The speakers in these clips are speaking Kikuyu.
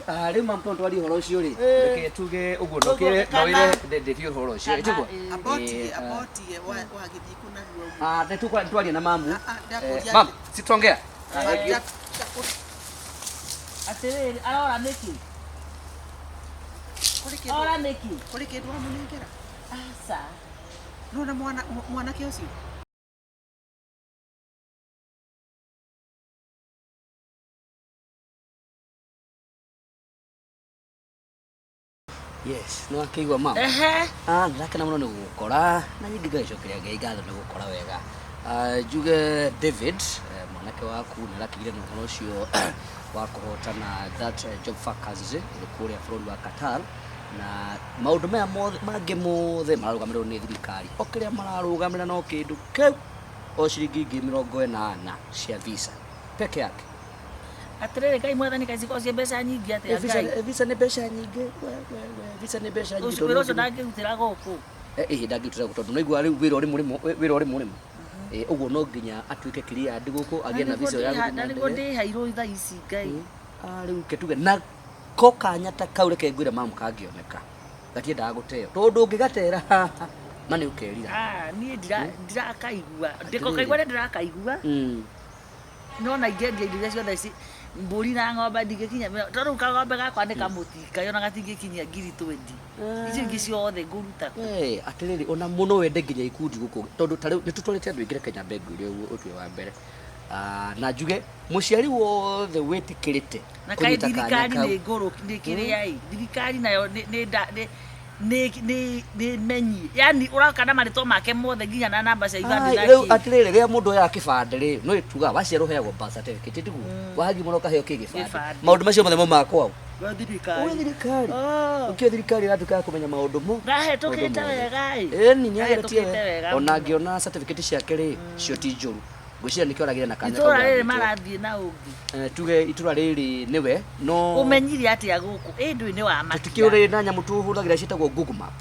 Ah, rĩu mam tondũ twaria ũhoro ũcio rĩ, Eh. reke tuge ũguo no Ũguo, kĩre no kana- ĩre ndĩbi ũhoro ũcio Kana, ĩtiguo. eh. Abotige, abotige, wagĩthiĩ kũ narua ũguo? Ah, nĩ tũkwa twaria na mamu. Ah, ah, ndakũria Eh, mam, atĩ- si tuongea. Ah, thank you. Atĩrĩrĩ, arora nĩkĩ? Kũrĩ kĩndũ- Ora nĩkĩ? kũrĩ kĩndũ wamũnengera? Aca. Nĩwona mwanake ũcio? Yes, nĩ wakĩigua mam. Ehe. Ah, ndĩrakena mũno nĩ gũgũkora na nyingĩ ngagĩcokeria Ngai ngatho nĩ gũkora wega. Ah, njuge David, eh, mwanake waku nĩ arakĩgire na ũhoro ũcio wa kũhotana that eh, job vacancy ĩrĩ kũrĩa bũrũri wa Qatar na maũndũ maya mothe mangĩ mothe mararũgamĩrĩrwo nĩ thirikari o kĩrĩa mararũgamĩrĩra no kĩndũ kĩu o ciringi 80,000 cia visa peke yake. Atĩrĩrĩ, Ngai mwathani kaĩ cikoragwo ciĩ mbeca nyingĩ Eh, atĩa visa, Ngai? eh, visa nĩ mbeca nyingĩ we, we, we, visa nĩ mbeca nyingĩ Ũcio tondũ wĩra ũcio no nginya- ndangĩrutĩra gũkũ. Eh, ĩhĩ ndangĩrutĩra gũkũ tondũ naigua rĩu wĩra ũrĩ mũrĩmo wĩra ũrĩ mũrĩmo. Eh, ũguo no nginya atuĩke cleared gũkũ agĩe na visa ya gũthiĩ Na na nĩguo ndege. ndĩheirwo thaa ici Ngai. Ah, rĩu ke tuge na ko kanya ta kau reke ngwĩre mamu kangĩoneka gatiendaga gũteo tondũ ũngĩgatera haha ma nĩ ũkerira. Ah, niĩ ndirakaigua. Atĩrĩrĩ. Ndĩkokaigua nĩ ndĩrakaigua. Mm. No na ingĩendia indo iria ciothe ci mbũri na ng'ombe ndingĩkinyia tondũ rĩu kang'ombe gakwa nĩ kamũtinga ona gatingĩkinyia 20,000. Icio ingĩ ciothe ngũruta kũ? Eh, atĩrĩrĩ ona mũno wende nginya ikundi gũkũ tondũ ta rĩu nĩ tũtwarĩte andũ aingĩ reke nyambe ngwĩre ũguo ũtue wa mbere. Ah, na njuge mũciari wothe wĩtĩkĩrĩte Na kaĩ kũnyita kanya thirikari kau nĩ ngũrũ nĩ kĩrĩa ĩ thirikari nayo nĩ nĩ nda- nĩ nĩ nĩ nĩ menyi yani ũroka na marĩtwa make mothe nginya na namba cia ibandĩ Ai, na rĩu kĩ. atĩrĩrĩ rĩrĩa mũndũ oyaga kĩbandĩ rĩ no ĩtuga waciarwo ũheagwo birth certificate tiguo wagimara ũkaheo kĩ gĩbandĩ Gĩbandĩ. maũndũ macio mothe maumaga kwao Gwa thirikari. Ũrĩ thirikari Oh. ũkĩo thirikari ĩratuĩka ya kũmenya maũndũ mo Ndahĩtũkĩte maũndũ mothe. wega ĩ. Ĩni nĩageretie Ndahĩtũkĩte wega ona mũno. angĩona certificate ciake rĩ cio ti njũru ngwĩciria nĩkĩo aragĩre na kanya Itũra kau rĩrĩ gagwĩtwo. marathiĩ na ũngĩ. Eh, tuge itũra rĩrĩ nĩwe no Ũmenyire atĩa gũkũ? Ĩ ndũĩ nĩ wa makia. tũtikĩũrĩ na nyamũ tũhũthagĩra ciĩtagwo Google Map.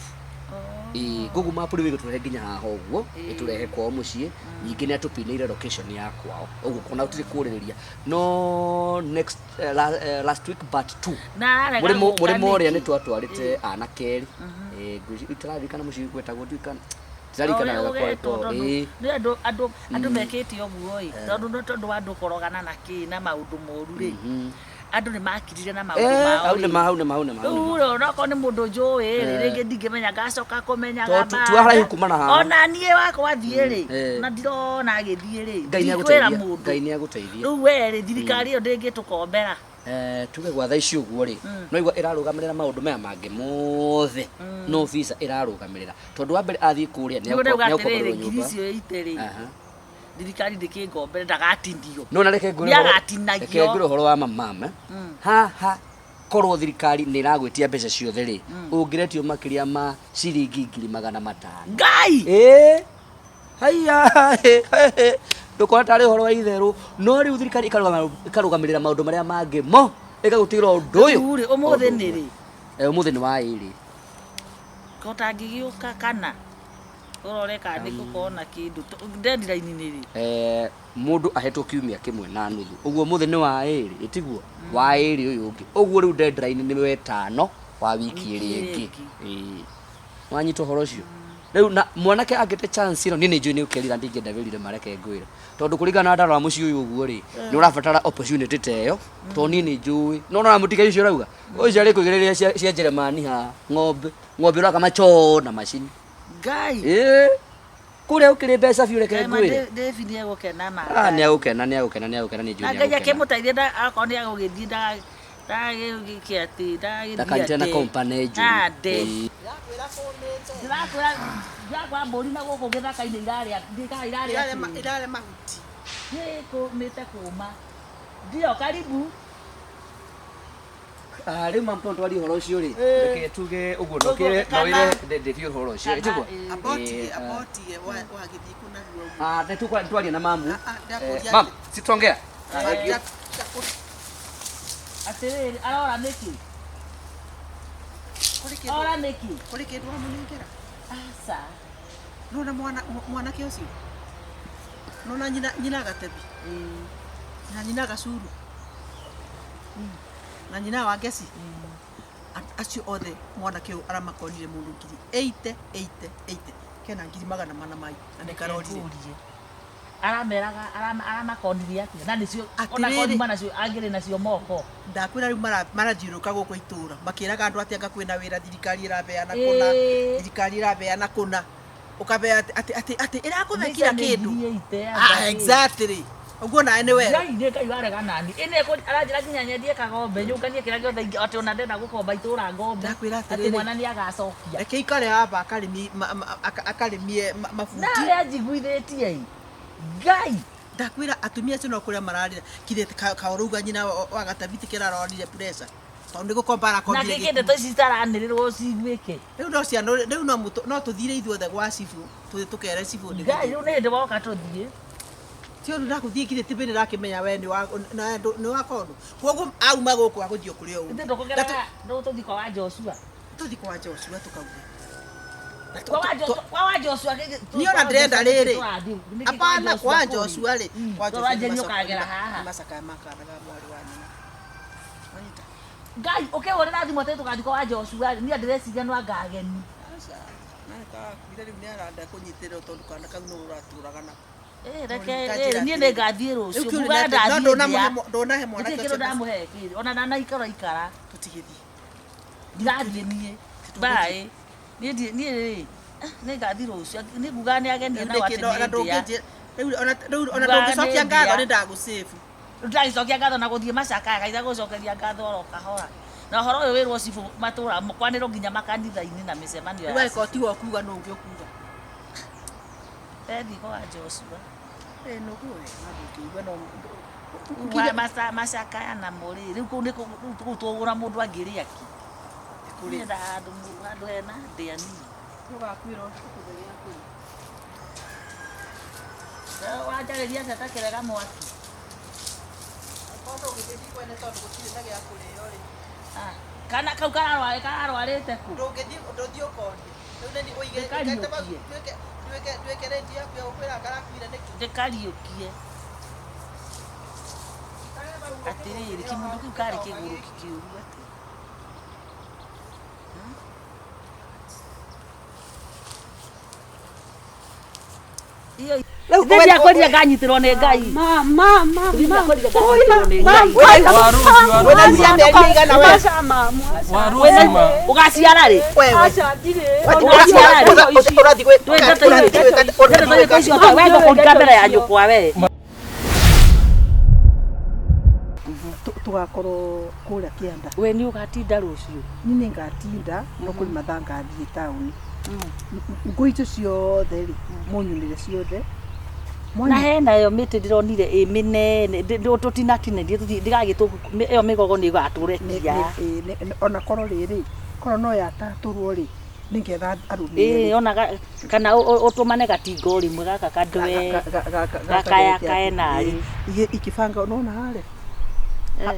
Oh. Ĩĩ, Google Map rĩu ĩgũtũrehe nginya haha ũguo Ĩĩ. ĩtũrehe kwao mũciĩ ningĩ nĩ atũpinĩire location ya kwao ũguo kona gũtirĩ kũrĩrĩria no next eh, eh, last week but two Na ararega mũrĩmo gũka mũrĩmo ũrĩa nĩkĩ? nĩ twatwarĩte anake erĩ Ĩĩ, ngwĩciria itaririkana mũciĩ gwetagwo ndirikana ndiraririkana Ũrĩa wega ũgetwo kwao tondũ ĩĩ nĩ andũ andũ andũ mekĩte ũguo ĩ tondũ nĩ tondũ wa andũ kũrogana na kĩ na maũndũ moru rĩ andũ nĩ makirire na maũndũ Eh, mao hau nĩ rĩ ma hau nĩ ma hau nĩ ma hau nĩ rĩu ma. rĩ onokorwo nĩ mũndũ njũĩ rĩ Eh. rĩngĩ ndingĩmenya ngacoka kũmenyaga Tondũ tu haraihu kuma na haha. ona niĩ wakwa thiĩ rĩ Eh. na ndirona agĩthiĩ rĩ Ngai nĩ ndikwĩra agũteithia mũndũ Ngai nĩ agũteithia rĩu we rĩ thirikari ĩyo ndĩngĩtũkombera Eh, tuge gwa thaa ici ũguo rĩ no igua ĩrarũgamĩrĩra maũndũ maya mangĩ mothe no visa ĩrarũgamĩrĩra tondũ wa mbere athiĩ kũrĩa nĩ nĩguo ndauga nĩ atĩrĩrĩ egũkomborerwo ngiri nyũmba icio ite rĩ Aha. thirikari ndĩkĩngombere ndagatinio no na reke ngwĩre ũhoro- Nĩagatinagio. reke ngwĩre ũhoro wa mamama haha korwo thirikari nĩ ĩragwĩtia mbeca ciothe rĩ ũngĩretio makĩria ma ciringi 500,000. Ngai Ĩĩ haiya ndũkona tarĩ ũhoro wa itherũ no rĩu thirikari ĩkarũgamĩrĩra maũndũ marĩa mangĩ mo ĩgagũtigĩra ũndũ ũyũ Rĩu rĩ, ũmũthĩ Ũndũ nĩ ũmwe. rĩ? Eh, ũmũthĩ nĩ wa ĩrĩ Ko tangĩgĩũka kana ũrore kana nĩ gũkorwo kĩndũ deadline nĩ rĩ? Eh, mũndũ ahetwo kiumia kĩmwe na nuthu ũguo ũmũthĩ nĩ wa ĩrĩ ĩtiguo wa ĩrĩ ũyũ ũngĩ ũguo rĩu deadline nĩ wetano wa wiki Wiki ĩrĩa ĩrĩa ĩngĩ ĩngĩ. Ĩĩ. wanyita ũhoro ũcio rĩu na mwanake angĩte chance ĩno niĩ nĩ njũĩ nĩ ũkerira ndingĩenda wĩrire mareke ngwĩre tondũ kũringana na ndarora mũciĩ ũyũ ũguo rĩ nĩ ũrabatara opportunity ta ĩyo tondũ niĩ nĩ njũĩ no nona mũtiga ũcio ũrauga ũcio arĩ kũigĩrĩria cia Jeremani haha ng'ombe ng'ombe ũrakama choo na macini Ngai ĩĩ kũrĩa ũkĩrĩ mbeca biũ reke Ngai ma ngwĩre David nĩ egũkena ma Ah, nĩ agũkena nĩ agũkena nĩ agũkena nĩ njũĩ na nĩ Ngai agũkena akĩmũteithie akorwo nĩ agũgĩthiĩ ndagagĩke atĩ ndagagĩthiĩ ndakanyitane na company njũru ande Ĩĩ. Ndĩrakwĩra kũmĩte. ndĩrakwĩra ndĩrakwĩra mbũri na gũkũ gĩthaka-inĩ irarĩa ndikaga irarĩa Irarĩa kĩ? irarĩa mahuti. Nĩ kũmĩte kũma ndio karibu Ah, rĩu mam tondũ twaria ũhoro ũcio rĩ Eh. reke tuge ũguo no Ũguo, kĩre no kana- ĩre ndĩbi ũhoro ũcio Kana, ĩtiguo ĩĩ. Abotige, Eh, ah. abotige wagĩthiĩ kũ narua ũguo? Ah, nĩ tũkwa twaria na mamu Ah, ah, ndakũria Eh, mam atĩ- si tuongea Ah, thank you. Atĩrĩrĩ arora nĩkĩ Kũrĩ kĩndũ ora nĩkĩ kũrĩ kĩndũ wamũnengera? aca Nĩwona mwanake ũcio? Nĩwona nyina gatebi na nyina gacuru. Na nyina wa Ngeci. Acio othe mwanake ũyũ aramakonire mũndũ ngiri 80 80 80 kena ngiri 400 mai na nĩ karorire. Ngũrie. Arameraga aramakonirie atĩa na nĩcio ona Atĩrĩrĩ. koni nacio angĩrĩ nacio moko. Ndakwĩra rĩu marathiũrũrũka gũkũ itũra makĩraga andũ atĩ anga kwĩna wĩra thirikari ĩrabeana kũna. Ĩĩ. Thirikari ĩrabeana kũna ũkabea atĩ atĩ atĩ ĩrakũbe Nĩ kila nĩ kĩndũ. ngiri 80 Ah, exactly, ũguo nawe nĩ wega. Ngai nĩ Ngai warega nani ĩnĩ aranjĩra nginya nyendie kagombe nyũnganie kĩrĩa gĩothe atĩ ona ndenda gũkomba itũra ngombe. Ndakwĩra atĩ atĩrĩrĩ. mwana nĩ agacokia. Reke ikare haha akarĩmi akarĩmie mabuti. Nawe anjiguithĩtie ĩ Ngai. Ndakwĩra atumia acio no kũrĩa mararĩra kirĩ kaũrauga nyina wa gatabiti kĩrarorire pressure tondũ nĩ gũkomba Na arakombire. kĩkĩ ndeto ici citaranĩrĩrwo ciguĩke. Rĩu no ciana rĩu no no tũthire ithuothe gwa cibũ tũthiĩ tũkere cibũ nĩ Ngai rĩu nĩ hĩndĩ woka tũthiĩ. Ti ũndũ ndakũthiĩ kirĩ ti bĩrĩ ndakĩmenya we nĩ wa na nĩ wa kondo koguo auma gũkũ agũthiĩ kũrĩ ũũ. Ithe ndũkũgerera tũthiĩ kwa wa Joshua. Tũthiĩ kwa Joshua tũkauge. Kwa wa Joshua kwa wa Joshua Niĩ ona ndĩrenda rĩrĩ. Hapana, kwa Joshua rĩ, kwa Joshua nĩ Joshua ũkagera haha. nĩ macakaya makanaga mwarĩ wa nyina. Wanyita? Ngai ũkĩhũrĩra thimũ atĩ tũgathiĩ kwa wa Joshua niĩ ndĩreciria no anga ageni. Aca, na kakuire rĩu nĩ aranda kũnyitĩrĩrwo tondũ kana kau nĩ ũratũraga nako. Eh, reke Nganjĩra niĩ atĩrĩrĩ. nĩ ngathiĩ Rĩu rũciũ kĩu nguga nĩ atĩ- no ndathiĩ ndũnamũhe ndĩa. ndũnahe mwanake Gũtirĩ kĩndũ ũcio ndamũhe kĩrĩ ona ndanaikara ikara. Tũtigĩthiĩ. Ndirathiĩ niĩ. Bye. Niĩ niĩ rĩ nĩ ngathiĩ rũciũ nĩ nguga nĩ ageni Rĩu nao nĩkĩ atĩ no- ona nĩ ndĩa. rĩu ona rĩu ona Nguga ndũngĩcokia nĩ ngatho ndĩa. nĩ ndagũsave. Ndagĩcokia ngatho na gũthiĩ macakaya kaitha gũcokeria ngatho oro kahora na ũhoro ũyũ wĩrwo cibũ matũra kwanĩrwo nginya makanitha-inĩ na mĩcemanio Rĩu ya angĩkorwo tiwe ũkuga nũ ũngĩ ũkuga. Ethiĩ kwa Joshua. Ĩ nũguo we, na ndũngĩigua no Macakaya namo rĩ rĩu kũu nĩ kũu tũgũra mũndũ angĩrĩa kĩ. Kũrĩ. Nĩenda handũ handũ hena ndĩa nini. Ũgakuĩra ũkũhe gĩa kũrĩa. Wanjarĩria atĩa ta kĩrega mwaki. Angĩkorwo ndũngĩgĩthiĩ kwene tondũ gũtirĩ na gĩa kũrĩo rĩ. Ah, kana kau kararwarĩte kũ. Ndũngĩthiĩ ndũthiĩ ũkorie. Rĩu nĩ ũige Ndĩkariũkie. nduĩke nduĩke redio yaku ya gũkwĩra karakuire nĩkĩ. Ndĩkariũkie. Atĩrĩrĩ kĩmũndũ kĩu karĩ kĩgũrũki kĩũru atĩa. Iyo Rĩu Ithe ndiakũria nganyitĩrwo nĩ Ngai. Ma ma ma Ithe ma. ndiakũria nganyitĩrwo nĩ Ngai. Wĩna cia mĩeri ĩigana we? Aca mamu aca. Warũcima. Ũgaciara rĩ? Wewe. Aca ndirĩ. Ũgaciara rĩ? Ũrathiĩ gwĩ- Twĩ ũrathiĩ gwĩka- ndeto ta icio we ngũkũruta mbere ya nyũkwa we. Tũgakorwo kũrĩa kĩanda. We nĩ ũgatinda rũciũ. Niĩ nĩ ngatinda no kũrĩ mathaa ngathiĩ taũni. Ngũ icio ciothe rĩ mũnyunĩre ciothe. Na hena ĩyo mĩtĩ ndĩronire ĩ mĩnene tũtinatinĩrie ndĩgagĩtũ ĩyo mĩgogo nĩ ĩgatũrekia. Ona korwo rĩrĩ korwo no yatatũrwo rĩ nĩngetha arũme Ĩĩ ona kana ũtũmane gatingo rĩmwe gaka kandwe gakayakae narĩ. Ikibanga nona harĩa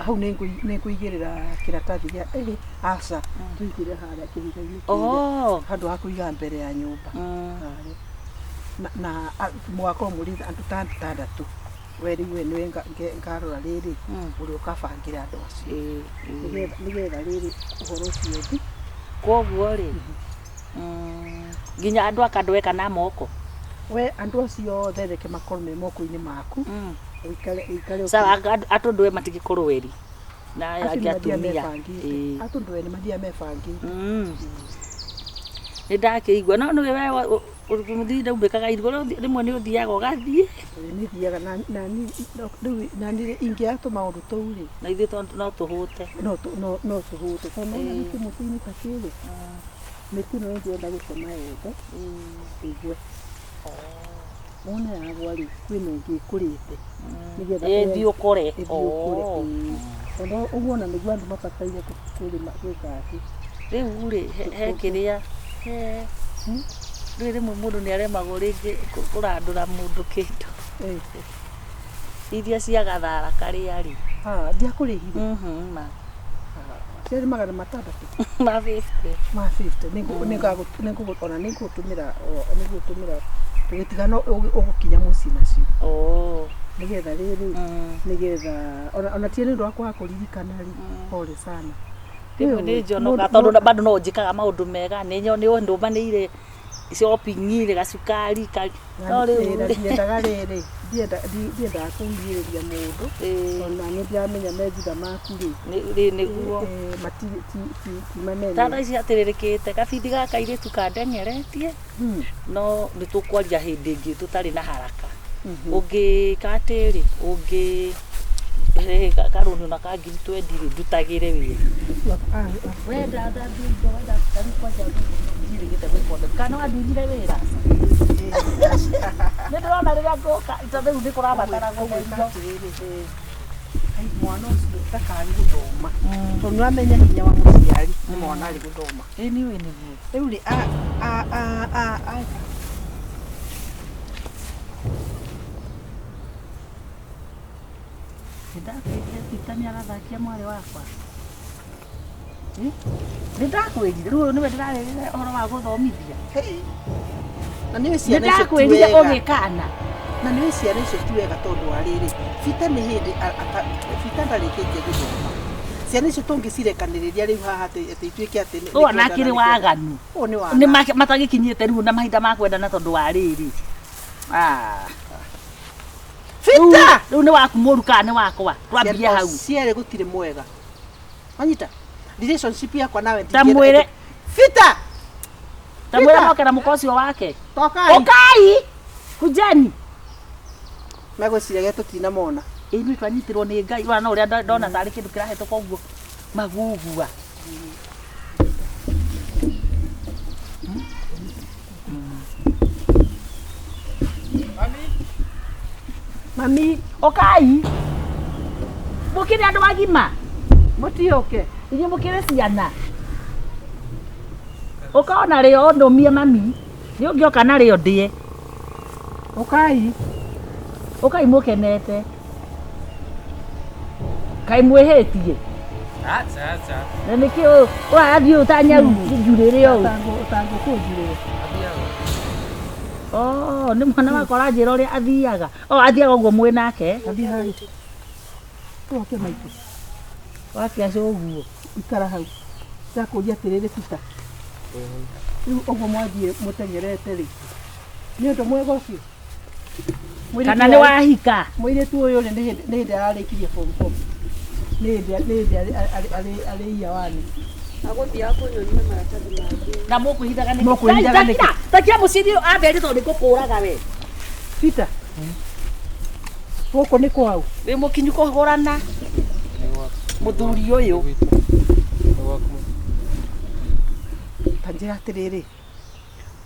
hau nĩ ngũigĩrĩra kĩratathi gĩa ĩ aca tũigĩrĩre harĩa kĩhiga-inĩ kĩrĩa Oh. handũ ha kũiga mbere ya nyũmba harĩa na mũgakorwo mũrĩ andũ ta atandatũ we rĩu we nĩwe ngarora rĩrĩ ũrĩa ũkabangĩra andũ acio nĩgetha rĩrĩ ũhoro ũcio ũthi. Koguo rĩ nginya andũ akandweka na moko. We andũ acio othe reke makorwo me moko-inĩ maku ũikare ũikare Sawa atũndwe matigĩkorwo eri na acio angĩ nĩ mathiaga atumia. mebangĩte. Ĩĩ. Atũndwe nĩ mathiaga mebangĩte. Nĩ ndakĩigua no nĩwe we mũthii ndaunĩkaga irigũ rĩmwe nĩ ũthiaga ũgathiĩ. Nĩ thiaga rĩu nani ingĩaga tũmaũndũ tũu rĩ Na ithuĩ no tũhũte. no no tũhũte tondũ nĩ kĩmũtĩ-inĩ ta kĩrĩ mĩtĩ ĩno ĩngĩenda gũtema yothe ĩgwe wona yagwa rĩ kwĩna ĩngĩ ĩkũrĩte nĩgetha Ĩthiĩ ũkũre. ĩthiĩ ũkũre ĩĩ. Tondũ ũguo ona nĩguo andũ mabataire kũrĩma gwĩka atĩ Rĩu rĩ he kĩrĩa he rĩu rĩmwe mũndũ nĩ aremagwo rĩngĩ kũrandũra mũndũ kĩndũ. Iria cia gathara karĩa rĩ. Ndiakũrĩhire. Ma. Ciarĩ 600. Ma 50. Ma 50 ona nĩngũgũtũmĩra tũgĩtigana ũgũkinya mũciĩ nacio. Oh. Nĩgetha rĩrĩ, nĩgetha ona ti nĩ ũndũ wa kwaga kũririkana rĩ, pole sana. Rĩmwe nĩ njonoka tondũ bado no njĩkaga maũndũ mega, nĩ ndũmanĩire shopping rĩ, gacukari no rĩu Na ndiendaga rĩrĩ, ndiendaga kũhinyĩrĩria mũndũ, ona nĩ ndiramenya me thutha maku rĩ, nĩguo ti manene. Ta thaa ici atĩrĩrĩkĩte gabindi gaka airĩtu kandengeretie, no nĩ tũkwaria hĩndĩ ĩngĩ tũtarĩ na haraka. Ũngĩka atĩrĩ, ũngĩ karũni ona ka ngiri twendi rĩ, ndutagĩre wĩra. Wenda thambia indo, wenda tarĩu kwanja njirĩgĩte gwĩka ũndũ. Kana wandunyire wĩra? Nĩ ndĩrona rĩrĩa ngũka, tondũ rĩu nĩ kũrabatara gũtherio. Mwana ũcio ndakage gũthoma, tondũ nĩwamenya hinya wa mũciari nĩ mwana arĩ gũthoma. Ĩĩ nĩũĩ nĩguo. Rĩu rĩ, Nĩndakwĩrire Peter nĩarathakia mwarĩ wakwa. Nĩndakwĩrire, rĩu ũyũ nĩwe ndĩrarĩrĩra ũhoro wa gũthomithia. Na nĩũĩ ciana icio ti Nĩndakwĩrire wega. ũgĩkana. Na nĩũĩ ciana icio ti wega tondũ wa rĩrĩ, Peter nĩ hĩndĩ Peter ndarĩkĩtie gũthoma. Ciana icio tũngĩcirekanĩrĩria rĩu haha atĩ ituĩke atĩ nĩ Ũyũ ona akĩrĩ waganu. Ũyũ nĩ waganu. Nĩ matagĩkinyĩte rĩu na mahinda ma kwendana tondũ wa rĩrĩ. Peter! Rĩu nĩ waku mũru kana nĩ wakwa? Twambie hau. Cierĩ gũtirĩ mwega. Wanyita? Relationship yakwa nawe Ta mwĩre. Peter! Ta mwĩre moke na mũka ũcio wake. Tokai. Ũkai! Kujeni. Megwĩciragia tũtinamona. Ĩĩ ithuĩ twanyitirwo nĩ Ngai, ona no ũrĩa ndona tarĩ kĩndũ kĩrahĩtũka ũguo magugua. Mami. Ũkai. Mũkĩrĩ andũ agima. Mũtiũke. Inyuĩ mũkĩrĩ ciana. Ũka ona rĩo ũndũmie mami. Nĩ ũngĩoka narĩo ndĩe. Ũkai. Ũkai mũkenete. Kaĩ mwĩhĩtie? Acha acha. Na nĩkĩ ũrathiĩ ũtanyau njurĩre ũũ? Ũtangĩkũnjurĩre. Oh, nĩ mwana wakwa ũranjĩra ũrĩa athiaga. Oh, athiaga ũguo mwĩ nake. Athiĩ hau. Tũoke maitũ. Wakia ũguo. Ikara hau. Ndakũria atĩrĩrĩ Peter. Rĩu ũguo mwathiĩ mũteng'erete rĩ, nĩ ũndũ mwega ũcio? Kana nĩ wahika? Mũirĩtu ũyũ rĩ, nĩ hĩndĩ ararĩkirie form 4. Nĩ hĩndĩ arĩ year one. Agũthiaga kũnyonia maratathi mangĩ. Na mũkwĩhithaga nĩkĩ? Mũkwĩhithaga nĩkĩ? Takia mũciĩ ambere tondũ nĩngũkũraga we. Peter. Gũkũ nĩ kwau? Wĩ mũkinyu kũhũrana. Mũthuri ũyũ. Ta njĩra atĩrĩrĩ,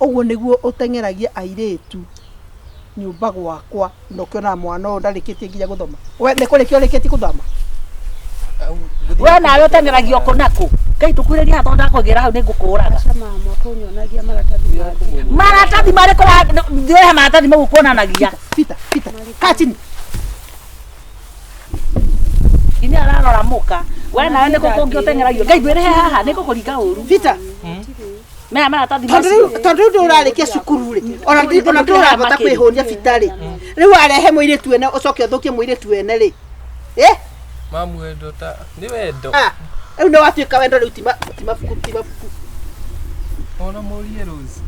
ũguo nĩguo ũteng'eragia airĩtu nyũmba gwakwa na ũkĩona mwana ũyũ ndarĩkĩtie nginya gũthoma. We nĩ kũrĩkia ũrĩkĩtie gũthoma? We nawe ũteng'eragio kũ na kũ? Ngai tũkuhĩrĩrie haha tondũ ndakũgĩra hau nĩngũkũraga. Aca mama kũnyonagia maratathi mangĩ. Maratathi marĩkũ ndĩrehe maratathi mau ũkuonanagia? Peter, Peter, kaa chini. Ini ararora mũka. We nawe nĩkũ kũngĩ ũteng'eragio? Ngai ndwĩrĩhe haha nĩngũkũringa ũru. Peter. Maya maratathi macio. Tondũ rĩu ndũrarĩkia cukuru rĩ, ona ndũrahota kwĩhũnia Peter rĩ. Rĩu warehe mũirĩtu ene ũcoke ũthũkie mũirĩtu ene rĩ. Eh? Mamu wendo ta nĩ wendo. Rĩu nĩ watuĩka wendo rĩu ti mabuku ti mabuku. Ona mũrie Rose.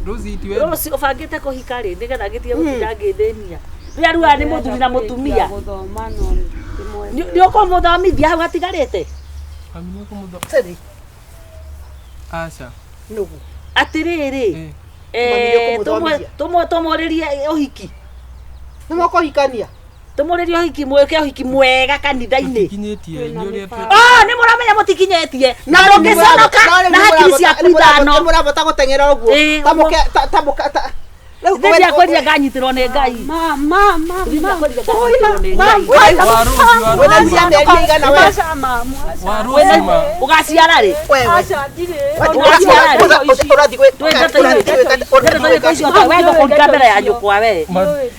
Rose ti wendo. Rose ũbangĩte kũhika rĩ nĩgetha ngĩtige gũtinda ngĩthĩnia. Rĩrĩa rĩu aya nĩ mũthuri na mũtumia. Gũthoma no Nĩ ũkũmũthomithia hau hatigarĩte? Mami nĩ ũkũmũthomithia. Aca. Nũgũ. Atĩrĩrĩ. Tũmũrĩrie ũhiki. Nĩ mũkũhikania? Tũmũrĩrie ũhiki mwĩke ũhiki mwega kanitha-inĩ. Tũtikinyĩtie Oh, nĩ mũramenya mũtikinyĩtie. Na ndũngĩconoka na hakiri ciaku ithano. Nĩ mũrahota gũteng'era ũguo. Ta mũke ta Rĩu ndiakwĩrire nganyitĩrwo nĩ Ngai. Mama, mama. Wĩna cia mĩeri ĩigana we? Ũgaciara rĩ? Aca ndirĩ. Ũrathiĩ gwĩka we ngũkũringa mbere ya nyũkwa we.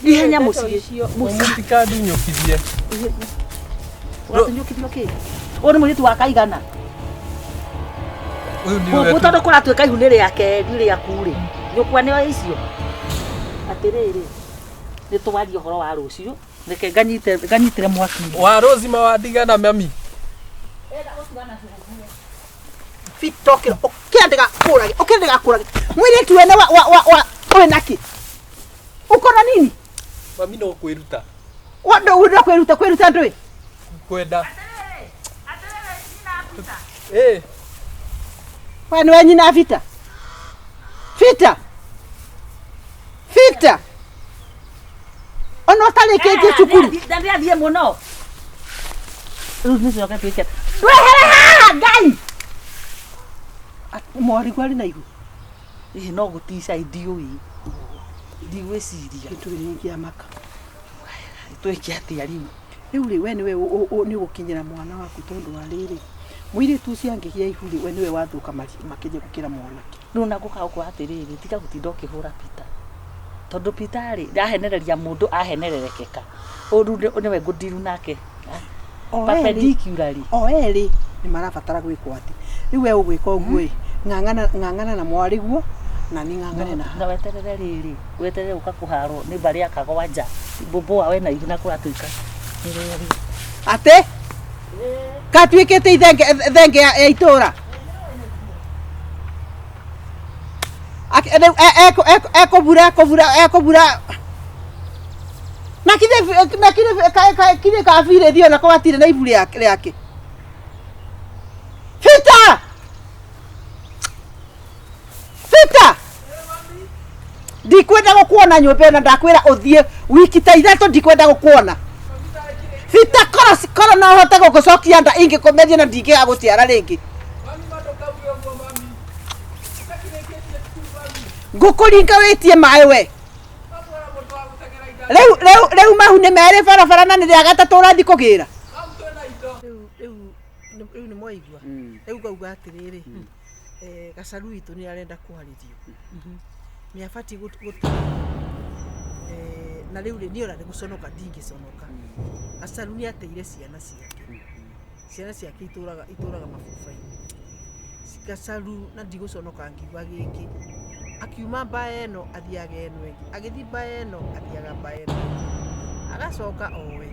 Ihenya mũciĩ. Mũtikandunyũkithie. Ũratunyũkithio kĩ? Ũyũ nĩ mũirĩtu wa kaigana. Gũkũ tondũ kũratuĩka ihu nĩ rĩake nĩ rĩaku rĩ. Nyũkwa nĩo icio. Atĩrĩrĩ. Nĩ twarie ũhoro wa rũciũ. Reke nganyite nganyitĩre mwaki. Wa Rose mawandigana mami. Fitokira ukiandika kurage ukiandika kurage mwiritu wene wa wa wa wa we naki uko na nini? Mami no kwĩruta. Wa ndo ndo kwiruta kwiruta ndui. Kwenda. Eh, We niwe nyina vita vita vita ona ũtarĩkĩtie cukuru. Ndathiĩ mũno. Rĩu nĩ coke twĩke. Ndwehere haha ngai mwarigwo arĩ na ihu. Ĩĩ no gũtica ndiũĩ. Ndigwĩciria. Kĩndũ nĩ maka. Twĩke atĩa rĩu? Rĩu rĩ, we nĩwe nĩ ũgũkinyĩra mwana waku tondũ wa rĩrĩ mũirĩtu ũcio angĩgĩa ihu rĩ, we nĩwe wathũka makĩria gũkĩra mwanake. Rĩu na gũka gũkũ atĩrĩrĩ, tiga gũtinda ũkĩhũra Peter. Tondũ Peter rĩ, ndahenereria mũndũ ahenererekeka. Ũũ rĩu nĩwe ngũndiru nake. O erĩ Perpendicularly. o erĩ nĩ marabatara gwĩkwo atĩ rĩu we ũgwĩka ũguo ĩ, ng'ang'ana ng'ang'ana na mwarĩguo na niĩ ng'ang'ane na Na weterere rĩrĩ, weterere gũka kũharwo nĩ mbarĩ ya kagwanja. Mbũmbũa we na ihu na kũratuĩka. Nĩ rĩrĩ. Atĩ gatuĩkĩte ithenge thenge ya itũra. Rĩu ekũbura ekũbura ekũbura na kithĩ na kithĩ kithĩ kabirĩ thiĩ onako gatirĩ na ibu rĩake Fita Fita ndikwenda gũkuona nyũmba ĩno, ndakwĩra ũthiĩ wiki ta ithatũ, ndikwenda gũkuona. Fita, koro koro no hote gũgũcokia nda ingĩkũmeria na ndingĩaga gũciara rĩngĩ. Mami mandũkauge ũguo mami. Ũtakĩrĩkĩtie cukuru mami. Ngũkũringa wĩtie maĩ we. Mamwĩra mũndũ wa gũteng'era igari. Rĩu rĩu rĩu mahu nĩ merĩ barabara na nĩ rĩa gatatũ ũrathiĩ kũgĩra. Mamu twĩna indo. Rĩu rĩu rĩu nĩ mwaigua rĩu ngauga atĩrĩrĩ, gacaru witũ nĩ arenda kwarĩrio, nĩ abatiĩ na rĩu rĩ niĩ ona nĩ gũconoka ndingĩconoka. Gacaru nĩ ateire ciana ciake, ciana ciake itũraga itũraga mabuba-inĩ. Gacaru na ndigũconoka ngiuga gĩkĩ, akiuma mbaya ĩno athiaga ĩno ĩngĩ, agĩthiĩ mbaya ĩno athiaga mbaya ĩno ĩngĩ, agacoka owe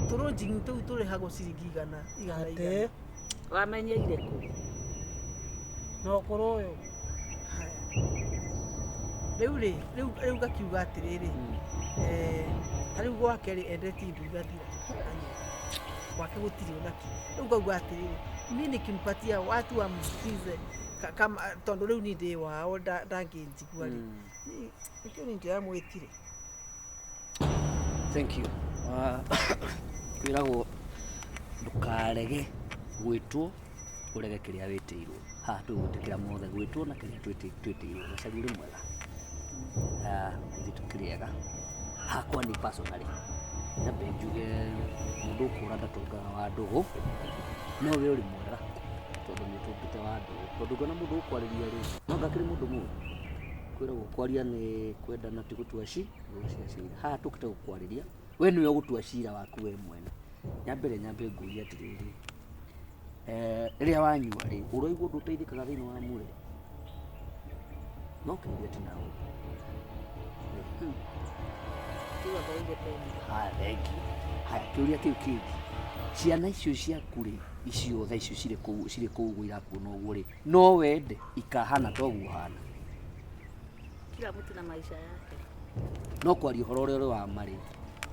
tũrũnjingi tũu tũrĩhagwo ciringi igana igana igana. Wamenyeire kũ? Na ũkũrũ ũyũ. Haya. Rĩu rĩ rĩu rĩu ngakiuga atĩrĩrĩ, ta rĩu gwake rĩ endetie indo igathira gwake gũtirĩ onakĩ. Rĩu ngauga atĩrĩrĩ, mi nikimpatia watu wamsikize kama tondũ rĩu niĩ ndĩ wao ndangĩnjigua rĩ, nĩkĩo niĩ ndĩramwĩtire. Thank you. Kwĩragwo ndũkarege gwĩtwo ũrege kĩrĩa wĩtĩirwo. Haha tũgwĩtĩkĩra mothe gwĩtwo na kĩrĩa twĩtĩirwo. Gacari ũrĩ mwega. Ah, ithuĩ tũkĩrĩega. Hakwa ni personally nyambe njuge mũndũ ũkũra ndatongaga wa ndũgũ, no we ũrĩ mwega tondũ nĩ ũtũngĩte wa ndũgũ, tondũ ngona mũndũ ũkwarĩria rĩ no anga akĩrĩ mũndũ mũũru. Kwĩragwo kwaria nĩ kwendana ti gũtua gũtua cira. Haha tũkĩte gũkwarĩria we nĩwe ũgũtua cira waku we mwene. Nyambere nyambe ngũrie atĩrĩrĩ, rĩrĩa wanyua rĩ ũraigua ũndũ ũteithĩkaga thĩinĩ wa mwĩrĩ? No kĩũria ti na ũũ. Tiga ngorire peni. Haya, thank you. Haya, kĩũria kĩu kĩngĩ, ciana icio ciaku rĩ, icio thaa icio cirĩ kũu ũguo irakuona ũguo rĩ, no wende ikahana toguo ũhana? Kila mtu na maisha yake. No kwaria ũhoro ũrĩa ũrĩ wa ma rĩ,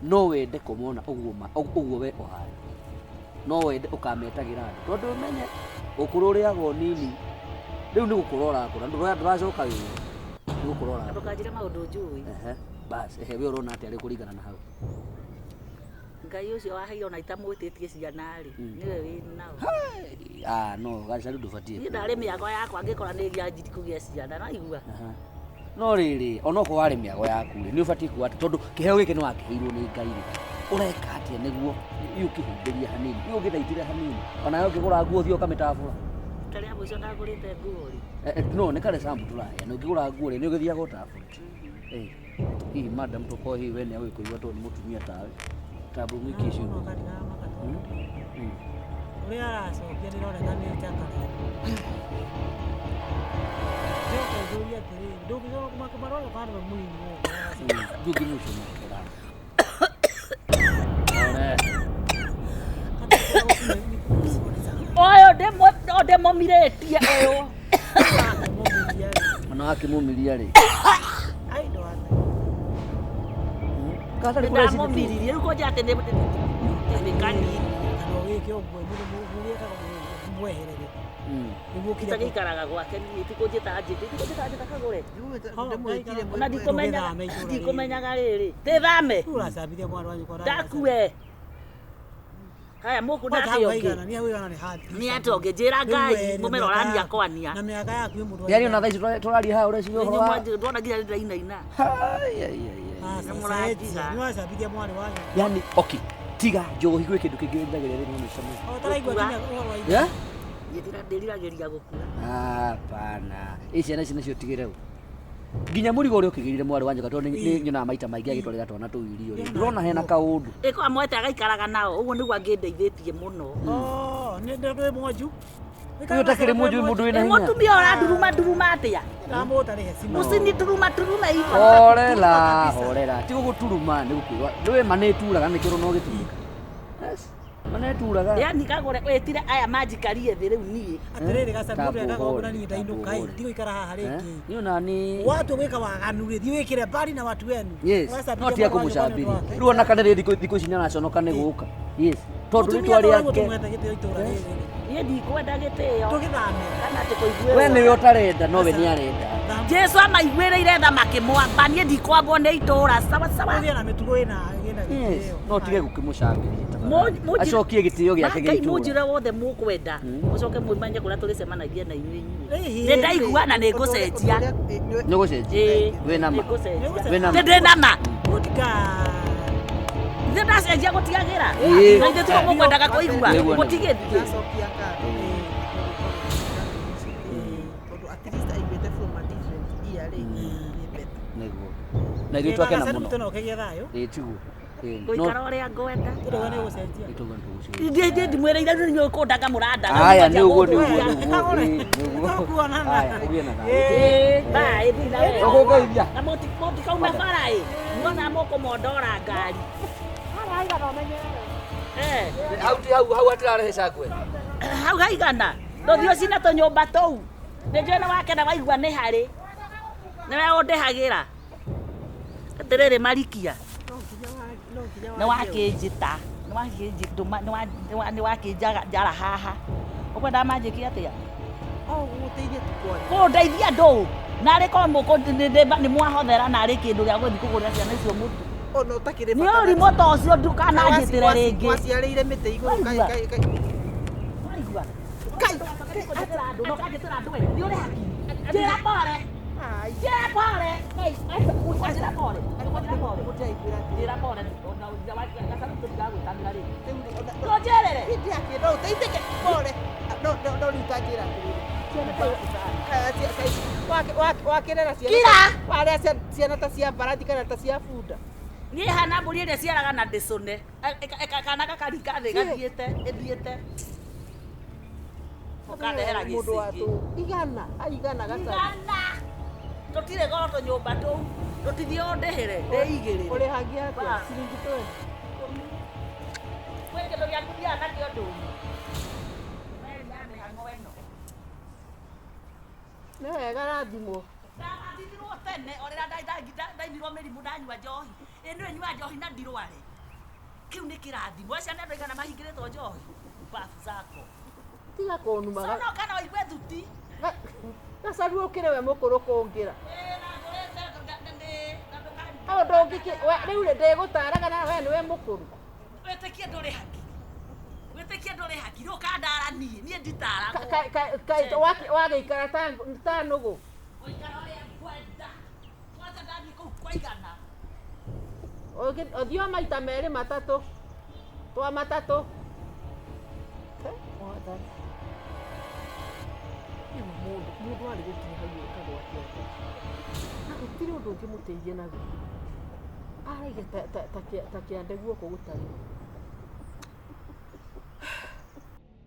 no wende kũmona ũguo ũguo we ũhana? No wende ũkametagĩra andũ? Tondũ ũmenye ũkũrũ ũrĩaga ũnini, rĩu nĩ gũkũra ũrakũra, ndũracoka wĩra, nĩ gũkũra ũrakũra. Ndũkanjĩre maũndũ njũĩ. Ehe, bas, ehe, we ũrona atĩa rĩ kũringana na hau? Ngai ũcio waheire ona itamwĩtĩtie ciana rĩ, nĩwe wĩ nao. Ah, no gacaru ndũbatiĩ. Niĩ ndarĩ mĩago yakwa angĩkora nĩ njanjiri kũgĩa ciana, naigua. Aha. No rĩrĩ, onokorwo warĩ mĩago yaku rĩ, nĩ ũbatiĩ kuga atĩ tondũ kĩheo gĩkĩ nĩ wakĩheirwo nĩ Ngai rĩ, ũreka atĩa nĩguo ũkĩhumbĩrie hanini, ũgĩthaitĩre hanini, ona ũngĩgũra nguo ũthiĩ ũkamĩtabũra? Karĩa mũico ndagũrĩte nguo rĩ. No nĩ kare sample tũraheana, ũngĩgũra nguo rĩ, nĩ ũgĩthiaga ũtabũra? Eh, hihi madam tokorwo hihi we nĩ agũkũigua tondũ nĩ mũtumia tawe tambũ mwiki icio. Ũrĩa aracokia ndĩroneka nĩ njakara. Njoka njũrie atĩrĩrĩ, ndũngĩcoka kũmarora kana nĩwe mũnini woka. Ndũngĩmũcomokera. Ũyũ ndĩmũmirĩtie ũyũ. Ona wakĩmũmiria rĩ. Ai ndwate. Kata nĩ kũreciria. Ndamũmiririe rĩu kũnjĩra atĩ nĩ kanini. Kana ũgĩke ũguo mũndũ ekaga mweherere. Nĩguo kira Itagĩikaraga gwake niĩ tikũnjĩta njĩte tikũnjĩta njĩta kagũre. Ndĩmwĩtire. Ona ndikũmenyaga ndikũmenyaga rĩrĩ. Tĩthame. Ũracambithia mwana wanyu kwa Ndakue. Haya mũkũ Hau ndate ũngĩ. haigana, nĩ hau haigana nĩ hard. Nĩ atĩ ũngĩ njĩra Ngai mũmera ũrania kwania. Na mĩaka yaku ĩ mũndũ. Yaani ona thaa ici tũraria haha ũreciria ũhoro wa. Ndona nginya ndĩrainaina. Ai, ai, ai, ai. Nĩ mũranjiga. Nĩ wacambithia mwarĩ wanyu. Yaani okay, tiga njohi gwĩ kĩndũ kĩngĩ wĩriragĩria rĩrĩ no mĩcamo. O taraigua nginya ũhoro wa Yeah? Ndĩriragĩria gũkua. Hapana. Ĩ ciana ici nacio tigĩre ũ. Nginya mũrigo ũrĩa ũkĩgĩrire mwarĩ wa nyoka tondũ nĩ nyonaga maita maingĩ agĩtwarĩra twana tũu irio rĩ. Ndũrona hena kaũndũ. Ĩko amwete agaikaraga nao ũguo nĩguo angĩndeithĩtie mũno. Oh, nĩ ndĩ mwanju. Ũyũ ũtakĩrĩ mwanju mũndũ wĩna hinya. Mũtumia ũranduruma nduruma atĩa? Ndamũtarĩhe simu. Mũcini turuma turuma ivo. Horera, horera. Ti gũgũturuma nĩ gũkwĩrwo. Ndũĩ ma nĩ ĩturaga nĩkĩo no gĩturĩka. Yes. Ma nĩ ĩturaga. Yani kagũre wĩtire aya manjikarie thĩ rĩu niĩ. Atĩrĩrĩ gaca mũndũ ekaga ũguo na niĩ ndainũka ĩ, Tambũhũre. ndigũikara haha rĩngĩ. Niĩ ona nĩ Watu gwĩka waganu rĩ, thiĩ wĩkĩre mbari na watu wenu. Yes, Ũracambithia no tiga mwarĩ wanyu kwa nĩ ũndũ kũmũcambithia. wake. Rĩu ona kana rĩ thikũ ici nĩaraconoka nĩ gũka. Yes. Tondũ Mũtumia rĩtwa to ũguo rĩake tũmwete gĩtĩo itũra rĩrĩ. Niĩ ndikwenda gĩtĩo. Tũgĩthame. Kana atĩ kũiguĩrwo. we nĩwe ũtarenda no we nĩarenda. Jesu amaiguĩrĩire tha makĩmwamba niĩ ndikwambwo nĩ itũra sawa sawa. Ũgĩe na mĩtugo ĩna ĩna Yes. gĩtĩo. No tige gũkĩmũcambithia. Mũnjire- Acokie gĩtĩo gĩake gĩa Ngai itũra. mũnjĩre wothe mũkwenda mũcoke mũmanye kũrĩa tũrĩcemanagia na inyuĩ inyuĩ. Ĩhĩ. Nĩ ndaigua na nĩ ngũcenjia. Nĩ ũgũcenjia. Ĩĩ, Wĩna ma. nĩ ngũcenjia. Wĩna ma. Nĩ ndĩ na ma. Good girl. Nĩ ndacenjia gũtiagĩra. Ĩĩ. Na ithuĩ tiguo mũkwendaga kũigua. Nĩguo, nĩguo. Gũtigĩthiĩ. Ndacokia ngatho tondũ at least aiguĩte from a different ear rĩ, nĩ better. Nĩguo. Na ithuĩ twakena Gaca mũno. no ũkĩgĩe thayũ. Ĩĩ tiguo. Ĩĩ. No Gũikara ũrĩa ngwenda. Tũrauga nĩ ũgũcenjia. nĩtũguo nĩtũgũcenjia. Ndiĩ ndimwĩrĩire rĩu inyuĩ kũndaga mũrandaga. Haya nĩ ũguo nĩ ũguo Mũkwanjia nĩ ũguo. Ĩĩ, nĩguo. Tũkuonana. Haya, ũgĩe na thayũ. Ĩĩ, bye, thiĩ na wega. Tũgũkũgeithia. Na mũtikauma bara ĩ. Muona mũkũmondora ngari. Eh. Hau ti hau hau hatirarehe cakwe. Hau haigana. Tũthiĩ ũcine tũnyũmba tũu. Nĩnjũĩ nĩ wakena waigua nĩ harĩ. Nĩwe ũndĩhagĩra. Atĩrĩrĩ Marikia. No nginya Nĩ wakĩnjĩta. Nĩ wakĩnjara haha. Ũkwenda manjĩke atĩa? O gũgũteithia tu kwaria. Kũndeithia ndũ. Narĩ korwo nĩ mwahothera narĩ kĩndũ gĩa gũthiĩ kũgũrĩra ciana icio mũtu. Ona ũtakĩrĩ Nĩ bata ũrimũ ta ũcio ndũkananjĩtĩre rĩngĩ. Waciarĩire mĩtĩ igũrũ Waigua? kai kai. Waigua? Kai. Njĩra andũ, no kanjĩtĩra andũ we. Nĩ ũrĩ haki. Njĩra pole. Ai. Njĩra pole. Njĩra pole. Njĩra pole. Mũtiraiguĩra atĩrĩ. Njĩra pole. Ona gacaru tũtigagwĩtanĩra rĩngĩ. Rĩu ona- Tũnjĩrĩre. Hĩndĩ yake no ũteithĩke pole. No no no rĩu tanjĩra atĩrĩrĩ. Ciana wakĩrera ciana. Kira! Warĩa ciana ta cia mbarathi kana ta cia bunda. Niĩ hana mbũri ĩrĩa ĩciaraga na ndĩcũne. Kana gakaringa thĩ gathiĩte, ĩthiĩte. Ũkandehera Mũndũ wa gĩcĩngĩ. tũ igana aigana gacaru. Igana. Tũtirĩ goro tũnyũmba tũu. Tũtithiĩ ũndĩhĩre, ndĩigĩrĩre. Ũrĩhagia atĩa? Ba. Ciringi 20. Kwĩ kĩndũ gĩaku thiaga nakĩo ndũnyũ. Meri ya mĩhang'o ĩno. Nĩ wega rathimwo. Ndathirwo tene o rĩrĩa ndaimirwo mĩrimũ ndanyua njohi. Ĩ nĩwe nyua njohi na ndirware. Kĩu nĩ kĩrathimo. Acio nĩ andũ aigana mahingĩrĩtwo njohi. Mbabu zako. Tiga kũnuma. Conoka na ũigue thuti. Gacaru ũkĩre we mũkũrũ kũngĩra. Ĩ na ngũrĩte na ndũkaringa. Hau ndũngĩkĩ rĩu rĩ ndĩgũtaraga na we nĩwe mũkũrũ. Wĩtĩkie ndũrĩ hakiri. Wĩtĩkie ndũrĩ hakiri. Ũkandara niĩ. Niĩ nditaragwo. Wagĩikara ta nũgũ. Gũikara ũrĩa ngwenda. Kwanza ndathiĩ kũu kwaigana. Ũthiĩ o maita merĩ matatũ. Twa matatũ. Mwathani. Rĩu mũndũ arĩ gũkinya hau ĩkagwo atĩa? Na gũtirĩ ũndũ ũngĩmũteithia naguo. Araiga ta kĩande guoko gũtarĩ.